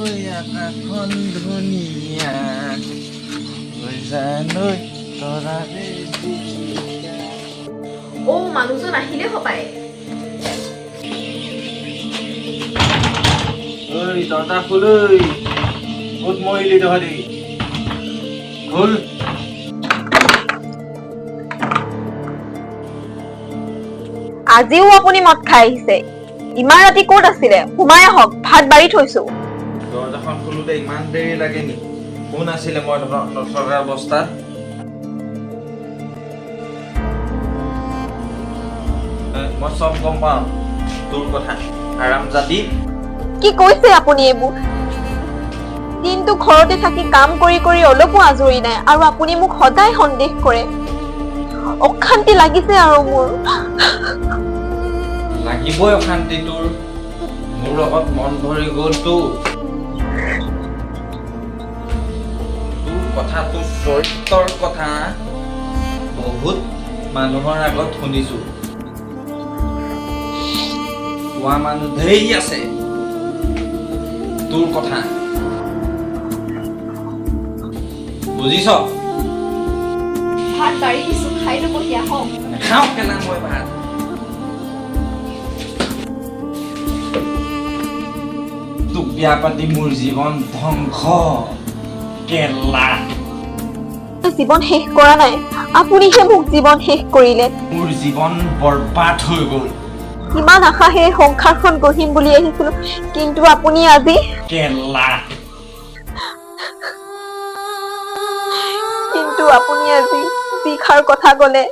ঐ আকাশখন ধুনীয়া, ঐ জানৈ তৰাৰে জিলিকা। অ', মানুহজন আহিলে হপায়। ঐ দৰ্জা খোল ঐ, ক'ত মৰিলি তহঁতি? খোল। আজিও আপুনি মদ খাই আহিছে? ইমান ৰাতি ক'ত আছিলে? সোমাই আহক, ভাত বাঢ়ি থৈছো। দৰ্জাখন খোলোতে ইমান দেৰি লাগে নি? কোন আছিলে মই নথকা অৱস্থাত? মই চব গম পাওঁ তোৰ কথা, হাৰামজাদি। কি কৈছে আপুনি এইবোৰ? দিনটো ঘৰতে থাকি কাম কৰি কৰি অলপো আজৰি নাই, আৰু আপুনি মোক সদায় সন্দেহ কৰে। অশান্তি লাগিছে আৰু মোৰ। লাগিবই অশান্তি তোৰ, মোৰ লগত মন ভৰি গ'লতো। তোৰ কথা, তোৰ চৰিত্ৰৰ কথা বহুত মানুহৰ আগত শুনিছো। কোৱা মানুহ ধেৰ আছে তোৰ কথা, বুজিছ? ভাত বাঢ়ি দিছো, খাই ল'বহি আহক। নাখাওঁ কেলা মই ভাত। তোক বিয়া পাতি মোৰ জীৱন ধ্বংস কেলা। জীৱন শেষ কৰা নাই, আপুনিহে মোক জীৱন শেষ কৰিলে। মোৰ জীৱন বৰবাদ হৈ গ'ল। ইমান আশাহে সংসাৰখন গঢ়িম বুলি আহিছিলো, কিন্তু আপুনি আজি কেলা। কিন্তু আপুনি আজি যিষাৰ কথা ক'লে